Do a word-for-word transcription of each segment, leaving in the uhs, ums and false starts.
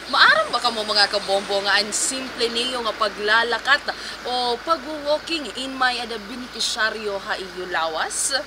Maaram ba kamo, mga kabombo, nga an simple niyo nga paglalakat o pagwo-walking in may-ada benepisyaryo ha iyo lawas?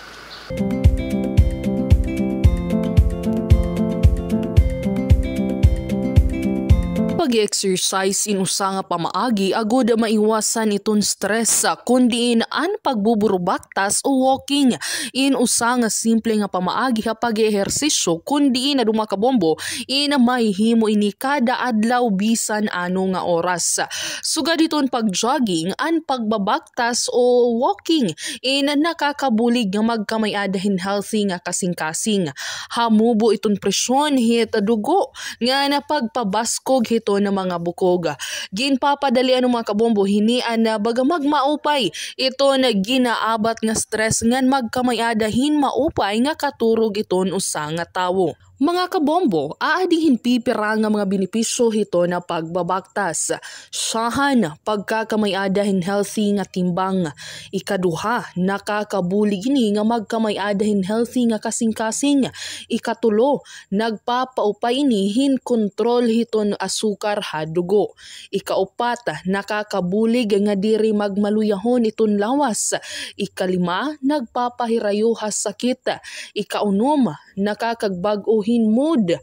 Pag-exercise in usa nga pamaagi agod maiwasan iton stress, kun diin an pagbuburubaktas o walking in usa nga simple nga pamaagi ha pag-ehersisyo, kun diin, ano, mga kabombo, in mahihimo ini kada adlaw bisan ano nga oras. Sugad hiton pag-jogging, an pagbabaktas o walking in nakakabulig nga magkamay-ada hin healthy nga kasingkasing. Hamubo iton presyon hit dugo ngan pagpabaskog hiton mga bukog. Ginpapadali, ano, mga kabombo, hini an, ah, baga magmaupay iton ginaabat nga stress ngan magkamay-ada hin maupay nga katurog iton usa nga tawo. Mga kabombo, aadi hin pipira nga mga benepisyo hiton pagbabaktas. Syahan, pagkakamay-ada hin healthy nga timbang. Ikaduha, nakakabulig ini nga magkamay-ada hin healthy nga kasingkasing. Ikatulo, nagpapaupay ini hin kontrol hiton asukar ha dugo. Ikaupat, nakakabulig nga diri magmaluyahon iton lawas. Ikalima, nagpapahirayo ha sakit. Ikaunom, nakakagbag-o hin mood.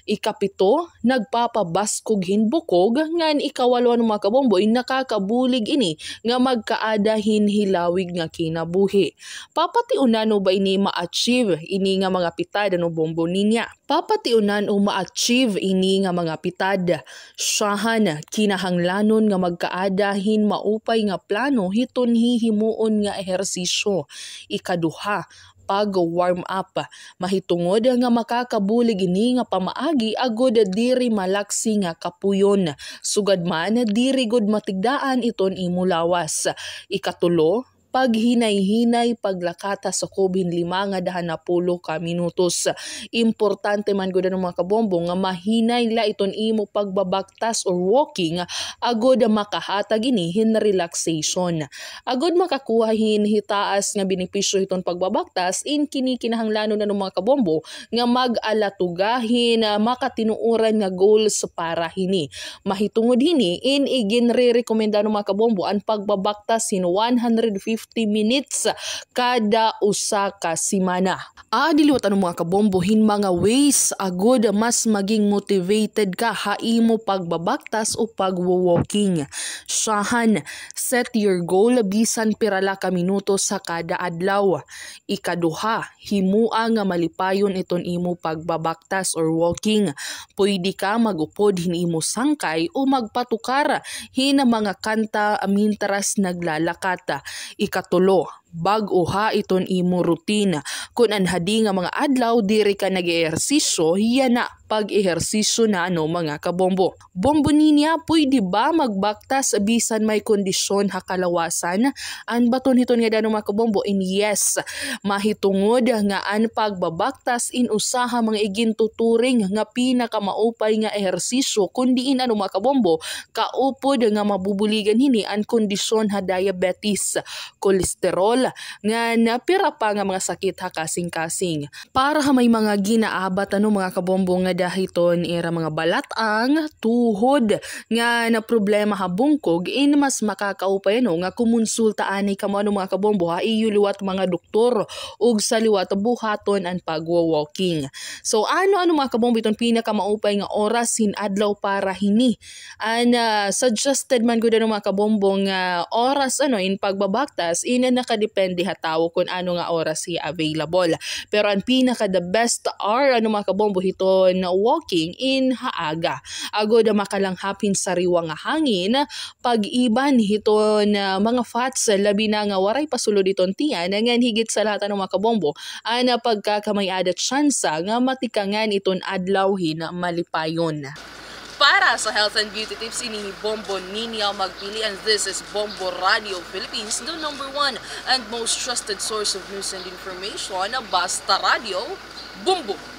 Ikapito, nagpapabaskog hin bukog. Ngan ikawalo, ano, mga kabombo, in nakakabulig ini nga magkaada hin hilawig nga kinabuhi. Papatiunan-o ba ini ma-achieve ini nga mga pitad, ano, Bombo Ninya? Papatiunan-o ma-achieve ini nga mga pitad. Syahan, kinahanglanon nga magkaada hin maupay nga plano hiton hihimuon nga ehersisyo. Ikaduha, pag-warm up. Mahitungod nga makakabulig ini nga pamaagi agod diri malaksi nga kapuyon. Sugad man, diri gud matigdaan iton imo lawas. Ikatulo, paghinay-hinay paglakat ha sakob hin lima ngada ha napulo ka minutos. Importante man gud, ano, mga kabombo, nga mahinay la iton imo pagbabaktas or walking agod makahatag ini hin relaxation. Agod makakuha hin hitaas nga benepisyo hiton pagbabaktas, in kini kinahanglanon, ano, mga kabombo, nga mag-alatuga hin, ah, makatinuoran nga goals para hini. Mahitungod hini, in iginrerekomenda, ano, mga kabombo, an pagbabaktas hin one hundred fifty minutes kada usa ka semana. Aadi liwat, ano, mga kabombo, hin mga ways agod mas maging motivated ka ha imo pagbabaktas o pagwo-walking. Syahan, set your goal bisan pira la ka minutos ha kada adlaw. Ikaduha, himoa nga malipayon iton imo pagbabaktas or walking. Pwede ka mag-upod hin imo sangkay o magpatukar hin mga kanta mintras naglalakat. Ikatulo, bag-oha iton imo routine. Kon an hadi nga mga adlaw diri ka nag-eehersisyo, yana pag-ehersisyo na, ano, mga kabombo. Bombo Ninya, pwede ba magbaktas bisan may kondisyon ha kalawasan? An baton hiton ngada, ano, mga kabombo, in yes. Mahitungod nga an pagbabaktas in usa ha mga igintuturing nga pinakamaupay nga ehersisyo, kun diin, ano, mga kabombo, kaupod nga mabubuligan hini an kondisyon ha diabetes, kolesterol, ngan pira pa nga mga sakit ha kasingkasing. Para ha may mga ginaabat, ano, mga kabombo, ngada hiton ira mga balat-ang, tuhod, nga naproblema ha bungkog, in mas makakaupay, ano, nga kumonsulta anay kamo, ano, mga kabombo, ha iyo liwat mga doktor, ug sa liwat buhaton an pagwo-walking. So, ano, ano, mga kabombo, iton pinakamaupay nga oras hin adlaw para hini? An, ah, suggested man gud, ano, mga kabombo, nga oras, ano, in pagbabaktas, in nakadepende ha tawo kon ano nga oras hiya available. Pero an pinaka the best hour, ano, mga kabombo, hiton walking in ha aga. Agod makalanghap hin sariwa nga hangin, pag-iban hiton, ah, mga fats, labi na nga waray pa sulod iton tiyan, ngan higit sa lahat, ano, mga kabombo, an pagkakamay-ada tsansa nga matikangan iton adlaw hin malipayon. Para sa health and beauty tips, ini hi Bombo Ninya Magpili, and this is Bombo Radio Philippines, the number one and most trusted source of news and information. Basta Radio, Bombo!